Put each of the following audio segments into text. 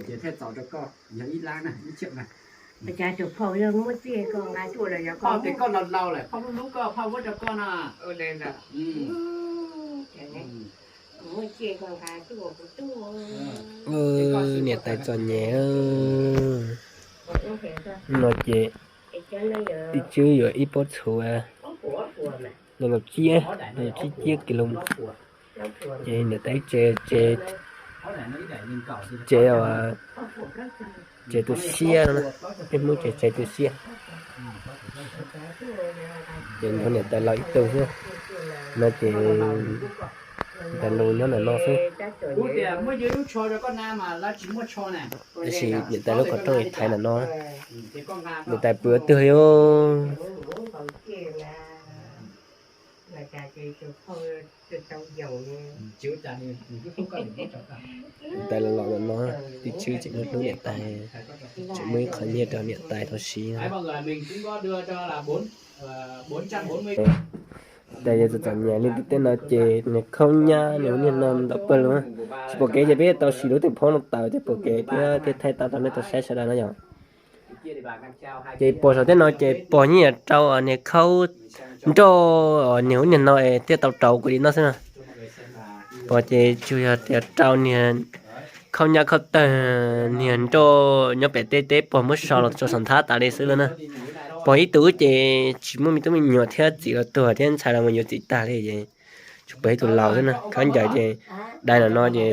Ces thiaj txaus rau koj yog ib lab na, ib txhiab na. Phauj tias koj laus laus lawm, phauj lub lub koj phauj muab rau koj no. Niam tais txom nyem no ces ib tswb yuav ib pob txhuv nees nkaum ciab, nees nkaum ciab kiag lus. Ces niam tais tsev, tsev, tsev, tsev tu siab no, peb Hmoob ces tsev tu siab. Ces nrog niam tais laus ib tug xwb no ces niam tais laus nyob ntawm no xwb. Tab sis niam tais lub qhov rooj thaiv ntawm no, niam tais pw twg li. Niam tais los los ntawm no, tus tswv tseem hlub niam tais, tseem muaj ib qho nyiaj rau niam tais tau siv. Tais yog txom txom nyem li ntiaj teb no ces niag khaub nyab niag ub niag no ntau pawg lug. Tsis pom kev ces peb tau siv lub teem phob no tawm thiab pom kev thiab, thiaj thaij tau rau nej tau saib sawv daws no yom. Ces pog saum tej no ces pog yeej yuav rau niag khaub nroj niag ub niag no thiaj tau rau kuv li no xwb na. Pog ces tsuas yog tias rau niag khaub nyab khaub tawg niag nroj nyob pem tej teb pog muab so los rau saum nthab tas li xwb lawm na. Pog ib tug ces tsis muaj me tub me nyuam thiab, txiv los tuag thiab, ntxhais los mus yuav txiv tag li ces tsuas pog ib tug laus xwb na. Khaub ncaws ces dai los no ces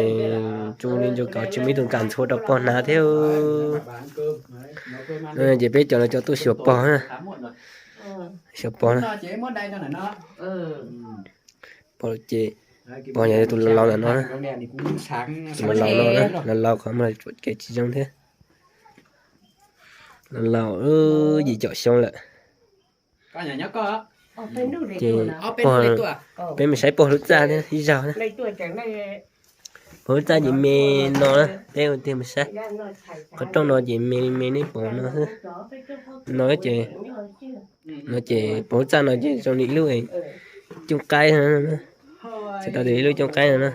tsuas li ntsuas kaus tsis muaj ib tug kam ntxhua rau pog hnav thiab. Ces peb cov no cov tuaj xyuas pog na, xyuas pog na. Pog ces pog yog tus laus laus ntawm no, tus laus laus no, laus laus qhov muaj kev tsis zoo thiab. Laus laus yim caum xyoo lawm. Ces pog, peb mus saib pog lub txaj thiab ib zaug na. Pog lub txaj ces me no na, peb ua tiag mus saib. Qhov rooj no ces me li me neb pom no xwb. No ces, no ces pog lub txaj no ces zoo li ib lub cooj qaib no, txhais tau tias ib lub cooj qaib no na.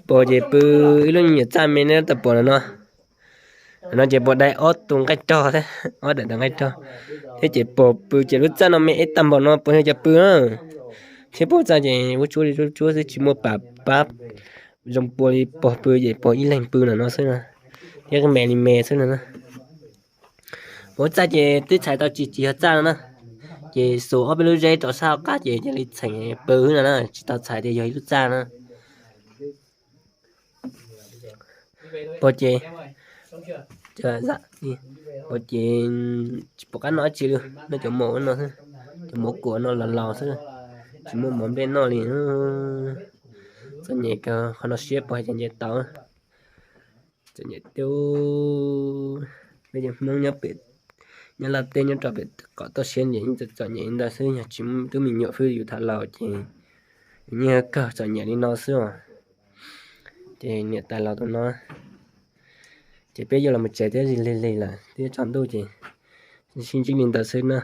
Pog ces pw ib lub me nyuam txaj me neb tau pom no no. No ces pog dai ob tug nqaij rog thiab, ob daim tau nqaij rog thiab ces pog pw ces lub txaj no me ib tag npaum no pog yog cov pw na. Thiab pog txaj ces ua tsuab li tsuab xwb, tsis muaj pam pab zoo pua li pog pw ces pog ib leeg pw no no xwb na, thiab me li me xwb no na. Pog txaj ces twb txhais tau tsis tsis yog txaj no na, ces xuas ob peb lub zeb rau sab hauv qab ces cia li txheem pw no na, tsis tau txhais tias yog ib lub txaj no. Pog ces, pog ces tsis pom qab noj dab tsi li, noj cov mov no xwb, cov mov kuam no los laus xwb, tsis muaj mov nplej noj li. Txom nyem kawg, qhov no siab pog hais tias nce tau. Txom nyem tiag, peb cov Hmoob nyob pem, nyob laj teb nyob rau pem kom toj siab ces yeej txom nyem li ntawd xwb, yog tsis muaj tub me nyuam fwb yus tham laus ces yus yeej kawg txom nyem li no xwb os. Ces niam tais laus tus no, ces peb yuav los mus tsev thiab, lig lig lawm twb tsaus ntuj ces sib ntsib li ntawd xwb na,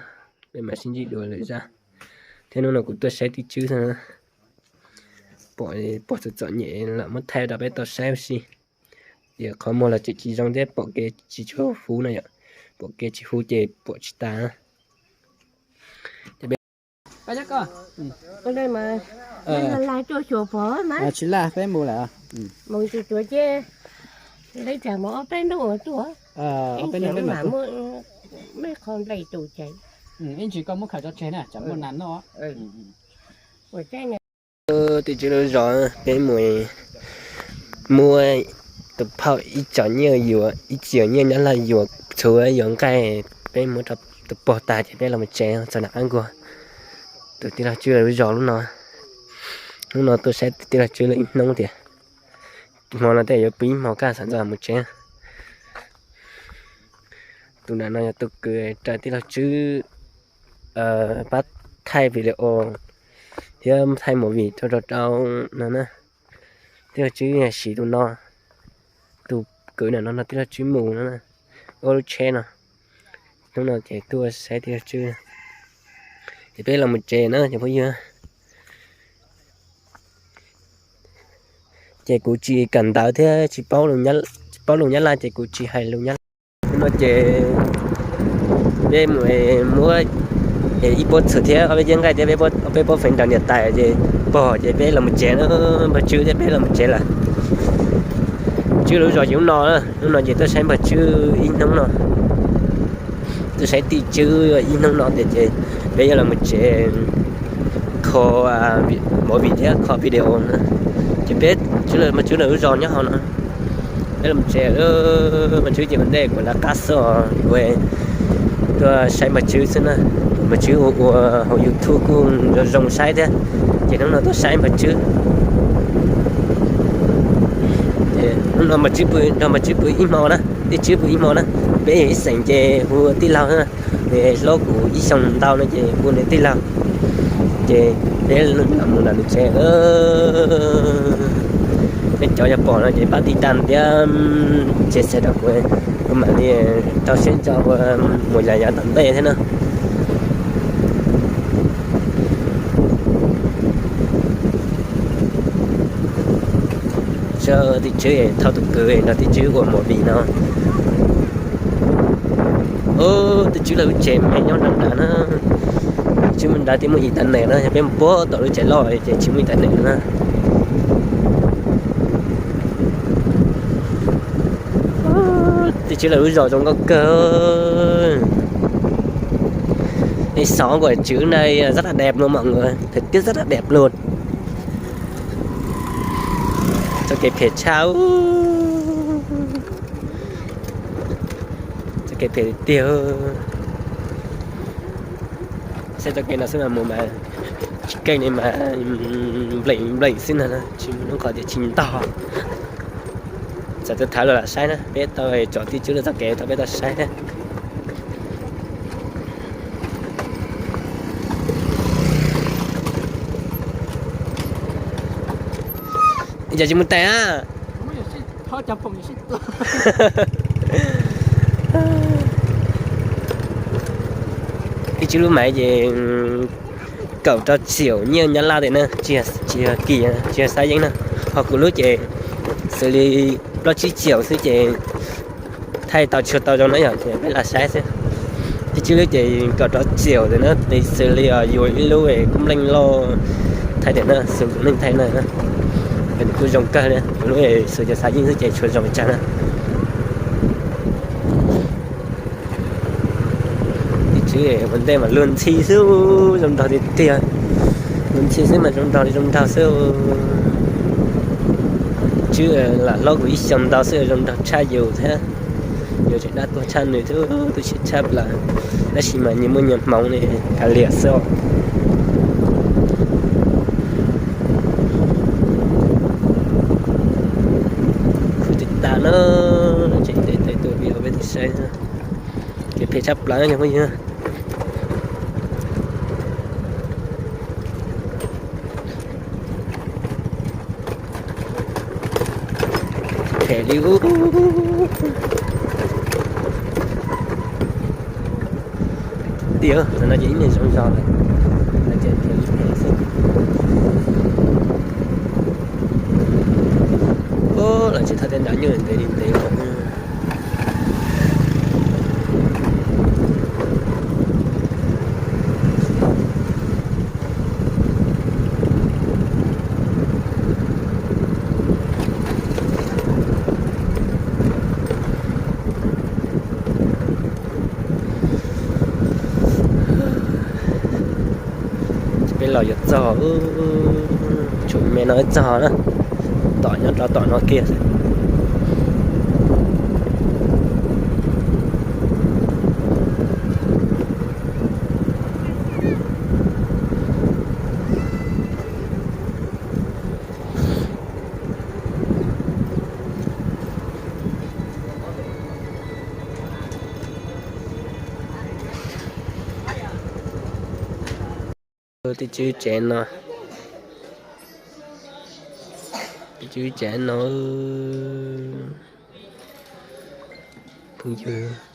peb mam sib ntsib dua lwm zaj. Thiab hnub no kuv tuaj saib tij Tswb xwb na, pom pog txom txom nyem los muab thaij rau peb tau saib ua si. Tias qhov muag los tseem tsis zoo thiab, pom kev tsis tshua huv no yom, pom kev tsis huv ces pom tsis tas. Tsis laj, peb mus lawm. Mus tsis tuav ces, ob peb hnub tuaj, ob peb hnub mam muab qho nplej tus ces, ib ntsis koj muab khaws tso tseg na, tsam muaj nas noj. Tij Tswb lub zos, peb mus muab tus phauj ib txom nyiaj yuav, ib txom nyiaj nyob laj yuav txhuv yuav nqaij, peb muab rau tus pog tag ces peb los mus tsev txog nram qab nkuaj. Tus tij laug Tswb lub zos lub no, hnub no tuaj saib tus tij laug Tswb lawm ib hnub tias, hmo no tej yuav pw ib hmo kaj xav ntxov mus tsev. Tus nram no yog tus kwv raws tij laug Tswb pab thaij video thiab thaij movie rau rau rau no na. Tij laug Tswb siv tus no, tus kwv nram no no tij laug Tswb mus no na, ua lub tsheb no. Hnub no ces tuaj saib tij laug Tswb, ces peb los mus tsev na cov phooj ywg. Ces kuv tsis kawm ntawv thiab tsis paub lus Nyab Laj ces kuv tsis hais lus Nyab Laj. Hnub no ces peb mus muab ib pob txhuv thiab ob peb cev nqaij thiab peb pob feev nram niam tais ces pog ces peb los mus tsev na, npawg Tswb thiab peb los mus tsev lawm. Tswb lawv lub zos ces hnub no, hnub no ces tuaj saib npawg Tswb ib hnub no, tuaj saib tij Tswb ib hnub no tias ces peb yuav los mus tsev kho movie thiab kho video na. Ces peb, npawg Tswb lawv lub zos nyob hauv no, peb los mus tsev. Npawg Tswb ces ua ntej kuv lawv qab xwb os, kuv tuaj saib npawg Tswb xwb na. Npawg Tswb ua ua hauv YouTube kuj zoo zoo saib thiab, ces hnub no tuaj saib npawg Tswb. Ces hnub no npawg Tswb pw, nrog npawg Tswb pw ib hmo na, tij Tswb pw ib hmo na. Peb yog ib xeem ces hu tij laug na, nws hlob kuv ib xyoos ntau no ces hu nws tij laug. Ces peb mus nram nws tsev. Peb cov yog pom no ces pab tiv tas thiab share rau kuv, kuv mam li rau siab ntso mus yav yav tom ntej thiab na. Tij Tswb thauj tus kwv nrog tij Tswb ua movie no. Tij Tswb lawv lub tsev me nyob nram nrad na. Tsis muaj nrad tias muaj internet na, yog peb mus puag tom lub tsev loj ces tsis muaj internet na. Tij Tswb lawv lub zos zoo nkauj kawg. Ê, xóm của Trứ này rất là đẹp luôn mọi người, thời tiết rất là đẹp luôn. Txoj kev phem tshaj. Txoj kev phem tiag. Saib txoj kev no xwb mas mus mas tsis keej li mas npleem npleem xwb no, tsis muaj qhov tias tsis ntog. Txawm tuaj thawv los lam saib na, peb tau tsom Tij Tswb lawv txoj kev tau peb tau saib thiab. Ib co tsis mus tes na. Tij Tswb lub maiv ces kaum rau triệu nyiaj Nyab Laj tes na, tsis yog kis, tsis yog xav yeeb na. Ho kuv lub ces xws li plaub tsib triệu xwb ces thaij tau tsis tau zoo na yom, ces peb lam saib xwb. Tij Tswb lub ces kaum rau triệu tes na, xws li yus ib lub kub npleej loj thaij tes na, xws li neeg thaij na, nws kuj zoo kawg li. Kuv lub xws li xav yeeb xwb ces tsis zoo tsawg na. Tij Tswb ua ntej mas luag ntxhi xwb, zoo nraug tiag tiag. Luag ntxhi xwb mas zoo nraug li zoo nraug xwb. Tswb lam hlob kuv ib xyoos ntau xwb zoo nraug tshaj yus thiab. Yus tseem dab tuag tshaj nws thiab, tu siab tshaj plaws. Tab sis mas nyias muaj nyias hmoov li kav liam xwb os. Kuv tsis tas na, tseem ntev ntev tuaj peb ua peb tus saib na. Kev phem tshaj plaws yog phooj ywg. Phem li ub. Tiag, no ces ib niag zoo zog lawm, no ces phem li phem xwb. Ub, los tsis thaj tej nrad nyuj ntev li ntev. Peb los yuav txog, tshuav me no txog na, tom nyob rau tom no kiag. Tij Tswb tsev no, Tij Tswb tsev no, phooj ywg.